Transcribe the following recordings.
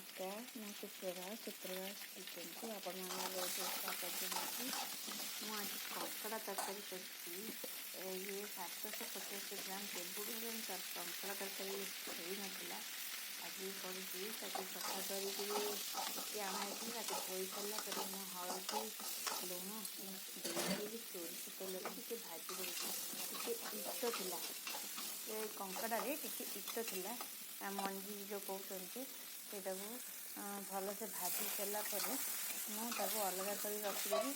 ନମସ୍କାର, ମୁଁ ସୁପ୍ରଭା, ସୁପ୍ରଭା କିଚେନ୍କୁ ଆପଣମାନଙ୍କୁ ବହୁତ ସ୍ୱାଗତ ଜଣାଉଛି। ମୁଁ ଆଜି କଙ୍କଡ଼ା ତରକାରୀ କରିଛି। ଇଏ 750 ଗ୍ରାମ କେବେଠୁ ହେଲାଣି କଙ୍କଡ଼ା ତରକାରୀ ହେଇନଥିଲା, ଆଜି କରୁଛି। ତାକୁ ସଫା କରିକିରି ଟିକେ ଆଣା ହେଇଥିଲା। ତାକୁ ଧୋଇ ସାରିଲା ପରେ ମୁଁ ହଳଦୀ ଲୁଣ ଦେଇକିରି ସୋରିଷ ତେଲରେ ଟିକେ ଭାଜି ଦେଉଛି। ଟିକେ ଇଟ ଥିଲା ସେ କଙ୍କଡ଼ାରେ, ଟିକେ ଇଟ ଥିଲା, ମଞ୍ଜି ଯେଉଁ କହୁଛନ୍ତି, ସେଇଟାକୁ ଭଲସେ ଭାଜି ସାରିଲା ପରେ ମୁଁ ତାକୁ ଅଲଗା କରି ରଖିଦେବି।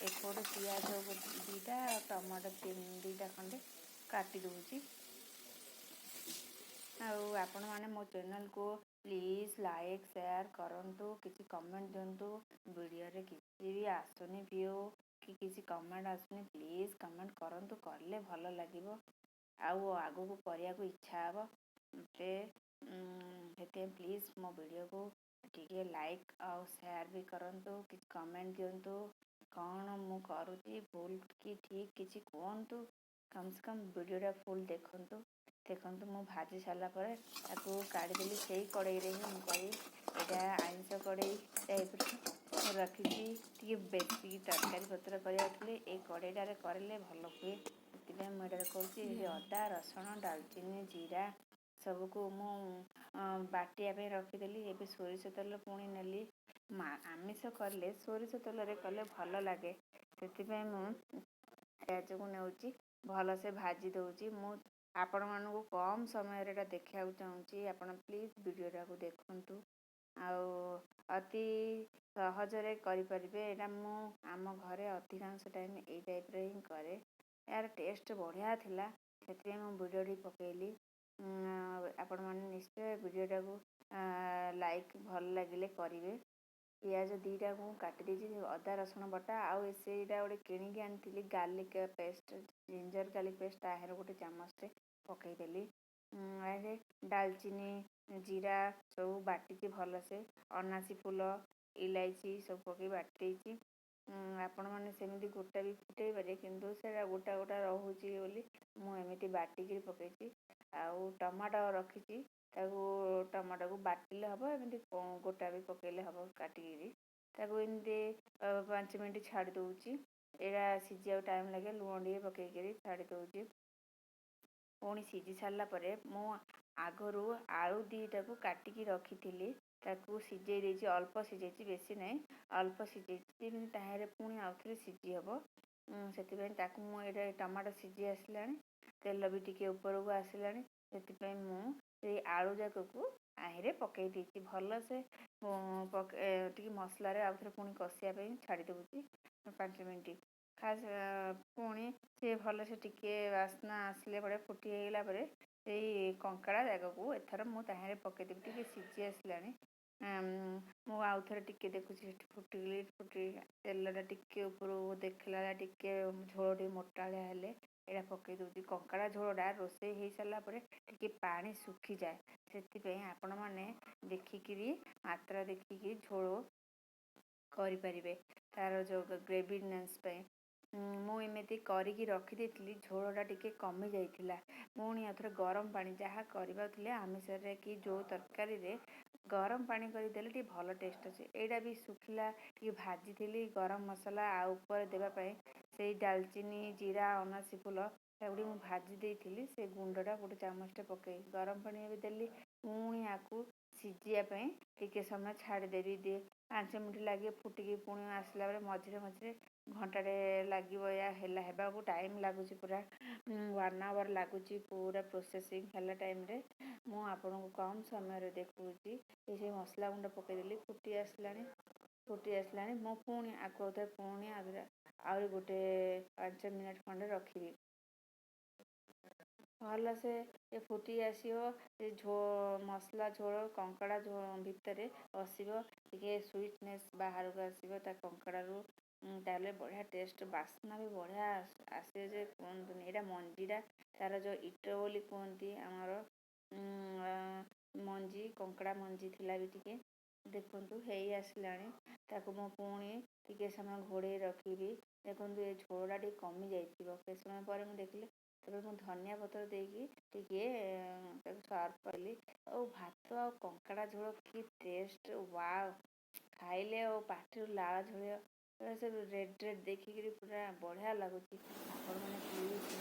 ଏପଟେ ପିଆଜ 2ଟା, ଟମାଟୋ 2ଟା ଖଣ୍ଡେ କାଟି ଦେଉଛି। ଆଉ ଆପଣମାନେ ମୋ ଚ୍ୟାନେଲ୍କୁ ପ୍ଲିଜ୍ ଲାଇକ୍ ସେୟାର କରନ୍ତୁ, କିଛି କମେଣ୍ଟ ଦିଅନ୍ତୁ। ଭିଡ଼ିଓରେ କିଛି ବି ଆସୁନି ଭିୟୁ କି କିଛି କମେଣ୍ଟ ଆସୁନି। ପ୍ଲିଜ୍ କମେଣ୍ଟ କରନ୍ତୁ, କଲେ ଭଲ ଲାଗିବ ଆଉ ଆଗକୁ କରିବାକୁ ଇଚ୍ଛା ହେବ ମୋତେ। ସେଥିପାଇଁ ପ୍ଲିଜ୍ ମୋ ଭିଡ଼ିଓକୁ ଟିକେ ଲାଇକ୍ ଆଉ ସେୟାର ବି କରନ୍ତୁ, କିଛି କମେଣ୍ଟ ଦିଅନ୍ତୁ। କ'ଣ ମୁଁ କରୁଛି ଭୁଲ କି ଠିକ୍, କିଛି କୁହନ୍ତୁ। କମ୍ ସେ କମ୍ ଭିଡ଼ିଓଟା ଫୁଲ୍ ଦେଖନ୍ତୁ। ଦେଖନ୍ତୁ, ମୁଁ ଭାଜି ସାରିଲା ପରେ ତାକୁ କାଢ଼ିଦେଲି। ସେଇ କଡ଼େଇରେ ହିଁ ମୁଁ କରିବି। ଏଇଟା ଆଇଁଷ କଡ଼େଇ ଟାଇପ୍ର ମୁଁ ରଖିଛି। ଟିକେ ବେଶୀ ତରକାରୀ ପତ୍ର କରିବାକୁ ଥିଲେ ଏଇ କଡ଼େଇଟାରେ କରିଲେ ଭଲ ହୁଏ, ସେଥିପାଇଁ ମୁଁ ଏଇଟାରେ କରୁଛି। ଏଠି ଅଦା, ରସୁଣ, ଡାଲଚିନି, ଜିରା ସବୁକୁ ମୁଁ ବାଟିବା ପାଇଁ ରଖିଦେଲି। ଏବେ ସୋରିଷ ତେଲ ପୁଣି ନେଲି। ଆମିଷ କଲେ ସୋରିଷ ତେଲରେ କଲେ ଭଲ ଲାଗେ, ସେଥିପାଇଁ ମୁଁ ପିଆଜକୁ ନେଉଛି, ଭଲସେ ଭାଜି ଦେଉଛି। ମୁଁ ଆପଣମାନଙ୍କୁ କମ୍ ସମୟରେ ଏଇଟା ଦେଖିବାକୁ ଚାହୁଁଛି। ଆପଣ ପ୍ଲିଜ୍ ଭିଡ଼ିଓଟାକୁ ଦେଖନ୍ତୁ ଆଉ ଅତି ସହଜରେ କରିପାରିବେ। ଏଇଟା ମୁଁ ଆମ ଘରେ ଅଧିକାଂଶ ଟାଇମ୍ ଏଇ ଟାଇପ୍ର ହିଁ କରେ। ଏହାର ଟେଷ୍ଟ ବଢ଼ିଆ ଥିଲା, ସେଥିପାଇଁ ମୁଁ ଭିଡ଼ିଓଟି ପକାଇଲି। ଆପଣମାନେ ନିଶ୍ଚୟ ଭିଡ଼ିଓଟାକୁ ଲାଇକ୍ ଭଲ ଲାଗିଲେ କରିବେ। ପିଆଜ 2ଟାକୁ ମୁଁ କାଟି ଦେଇଛି। ଅଦା ରସୁଣ ବଟା ଆଉ ସେଇଟା ଗୋଟେ କିଣିକି ଆଣିଥିଲି garlic paste, ginger garlic paste, ତାହିଁରେ ଗୋଟେ ଚାମଚଟେ ପକାଇଦେଲି। ଡାଲଚିନି, ଜିରା ସବୁ ବାଟିଛି ଭଲସେ, ଅନାସୀ ଫୁଲ, ଇଲାଇଚି ସବୁ ପକାଇ ବାଟି ଦେଇଛି। ଆପଣମାନେ ସେମିତି ଗୋଟା ବି ଫୁଟେଇ ପାରିବେ, କିନ୍ତୁ ସେଇଟା ଗୋଟା ଗୋଟା ରହୁଛି ବୋଲି ମୁଁ ଏମିତି ବାଟିକିରି ପକାଇଛି। ଆଉ ଟମାଟୋ ରଖିଛି, ତାକୁ ଟମାଟୋକୁ ବାଟିଲେ ହେବ, ଏମିତି ଗୋଟା ବି ପକାଇଲେ ହେବ କାଟିକିରି। ତାକୁ ଏମିତି 5 ମିନିଟ୍ ଛାଡ଼ି ଦେଉଛି। ଏଇଟା ସିଝିବାକୁ ଟାଇମ୍ ଲାଗେ। ଲୁଣ ଟିକେ ପକାଇକିରି ଛାଡ଼ି ଦେଉଛି। ପୁଣି ସିଝି ସାରିଲା ପରେ ମୁଁ ଆଗରୁ ଆଳୁ 2ଟାକୁ କାଟିକି ରଖିଥିଲି, ତାକୁ ସିଝେଇ ଦେଇଛି। ଅଳ୍ପ ସିଝେଇଛି, ବେଶୀ ନାହିଁ, ଅଳ୍ପ ସିଝେଇଛି, ଯେମିତି ତାହିଁରେ ପୁଣି ଆଉଥରେ ସିଝି ହେବ। ସେଥିପାଇଁ ତାକୁ ମୁଁ ଏଇଟା ଟମାଟୋ ସିଝି ଆସିଲାଣି, ତେଲ ବି ଟିକେ ଉପରକୁ ଆସିଲାଣି, ସେଥିପାଇଁ ମୁଁ ସେଇ ଆଳୁ ଯାକକୁ ତାହିଁରେ ପକାଇ ଦେଇଛି। ଭଲସେ ଟିକେ ମସଲାରେ ଆଉଥରେ ପୁଣି କଷିବା ପାଇଁ ଛାଡ଼ି ଦେଉଛି 5 ମିନିଟ୍ ଖାସ୍। ପୁଣି ସେ ଭଲସେ ଟିକେ ବାସ୍ନା ଆସିଲେ ପରେ, ଫୁଟି ହେଇଗଲା ପରେ ସେଇ କଙ୍କଡ଼ା ଯାକକୁ ଏଥର ମୁଁ ତାହିଁରେ ପକାଇଦେବି। ଟିକେ ସିଝି ଆସିଲାଣି, ମୁଁ ଆଉଥରେ ଟିକେ ଦେଖୁଛି। ସେଠି ଫୁଟିଗଲି, ଫୁଟି ତେଲଟା ଟିକେ ଉପରକୁ ଦେଖିଲା, ଟିକେ ଝୋଳ ଟିକେ ମୋଟାଳିଆ ହେଲେ ଏଇଟା ପକାଇ ଦେଉଛି। କଙ୍କଡ଼ା ଝୋଳଟା ରୋଷେଇ ହେଇସାରିଲା ପରେ ଟିକେ ପାଣି ଶୁଖିଯାଏ, ସେଥିପାଇଁ ଆପଣମାନେ ଦେଖିକିରି ମାତ୍ରା ଦେଖିକି ଝୋଳ କରିପାରିବେ ତା'ର ଯେଉଁ ଗ୍ରେଭିନେସ୍ ପାଇଁ। ମୁଁ ଏମିତି କରିକି ରଖିଦେଇଥିଲି, ଝୋଳଟା ଟିକେ କମି ଯାଇଥିଲା। ପୁଣି ଆଉଥରେ ଗରମ ପାଣି ଯାହା କରିବାକୁ ଥିଲେ ଆମିଷରେ କି ଯେଉଁ ତରକାରୀରେ ଗରମ ପାଣି କରିଦେଲେ ଟିକେ ଭଲ ଟେଷ୍ଟ ଅଛି। ଏଇଟା ବି ଶୁଖିଲା ଟିକେ ଭାଜିଥିଲି। ଗରମ ମସଲା ଆଉ ଉପରେ ଦେବା ପାଇଁ ସେଇ ଡାଲଚିନି, ଜିରା, ଅନାସୀ ଫୁଲ ତାକୁ ଟିକେ ମୁଁ ଭାଜି ଦେଇଥିଲି। ସେ ଗୁଣ୍ଡଟା ଗୋଟେ ଚାମଚଟେ ପକାଇ ଗରମ ପାଣି ଏବେ ଦେଲି। ପୁଣି ଆକୁ ସିଝିବା ପାଇଁ ଟିକେ ସମୟ ଛାଡ଼ିଦେବି। 5 ମିନିଟ୍ ଲାଗିବ। ଫୁଟିକି ପୁଣି ଆସିଲା ପରେ ମଝିରେ ମଝିରେ ଘଣ୍ଟାଟେ ଲାଗିବ। ଏହା ହେଲା ହେବାକୁ ଟାଇମ୍ ଲାଗୁଛି, ପୁରା 1 ଆୱାର ଲାଗୁଛି ପୁରା ପ୍ରୋସେସିଂ ହେଲା ଟାଇମ୍ରେ। ମୁଁ ଆପଣଙ୍କୁ କମ୍ ସମୟରେ ଦେଖାଉଛି। ଏ ସେଇ ମସଲା ଗୁଣ୍ଡ ପକାଇଦେଲି। ଫୁଟି ଆସିଲାଣି, ଫୁଟି ଆସିଲାଣି। ମୁଁ ପୁଣି ଆକୁ ଆଉଥରେ ପୁଣି ଆହୁରି ଗୋଟେ 5 ମିନିଟ୍ ଖଣ୍ଡେ ରଖିବି। ଭଲସେ ଏ ଫୁଟି ଆସିବ, ଏ ମସଲା ଝୋଳ କଙ୍କଡ଼ା ଝୋଳ ଭିତରେ ପଶିବ, ଟିକେ ସୁଇଟନେସ୍ ବାହାରକୁ ଆସିବ ତା କଙ୍କଡ଼ାରୁ, ତାହେଲେ ବଢ଼ିଆ ଟେଷ୍ଟ, ବାସ୍ନା ବି ବଢ଼ିଆ ଆସିବ ଯେ କୁହନ୍ତୁନି। ଏଇଟା ମଞ୍ଜିଟା ତା'ର ଯେଉଁ ଇଟ ବୋଲି କୁହନ୍ତି ଆମର, ମଞ୍ଜି, କଙ୍କଡ଼ା ମଞ୍ଜି ଥିଲା ବି ଟିକେ। ଦେଖନ୍ତୁ, ହେଇ ଆସିଲାଣି। ତାକୁ ମୁଁ ପୁଣି ଟିକେ ସମୟ ଘୋଡ଼େଇ ରଖିବି। ଦେଖନ୍ତୁ, ଏ ଝୋଳଟା ଟିକେ କମି ଯାଇଥିବ। କେତେ ସମୟ ପରେ ମୁଁ ଦେଖିଲି ତାପରେ ମୁଁ ଧନିଆ ପତ୍ର ଦେଇକି ଟିକେ ତାକୁ ସର୍ଭ କଲି। ଆଉ ଭାତ ଆଉ କଙ୍କଡ଼ା ଝୋଳ କି ଟେଷ୍ଟ, ୱାଓ! ଖାଇଲେ ଆଉ ପାଟିରୁ ଲାଳ ଝରିବ। ସବୁ ରେଡ଼୍ ରେଡ଼୍ ଦେଖିକିରି ପୁରା ବଢ଼ିଆ ଲାଗୁଛି। ଆପଣମାନେ ପ୍ଲିଜ୍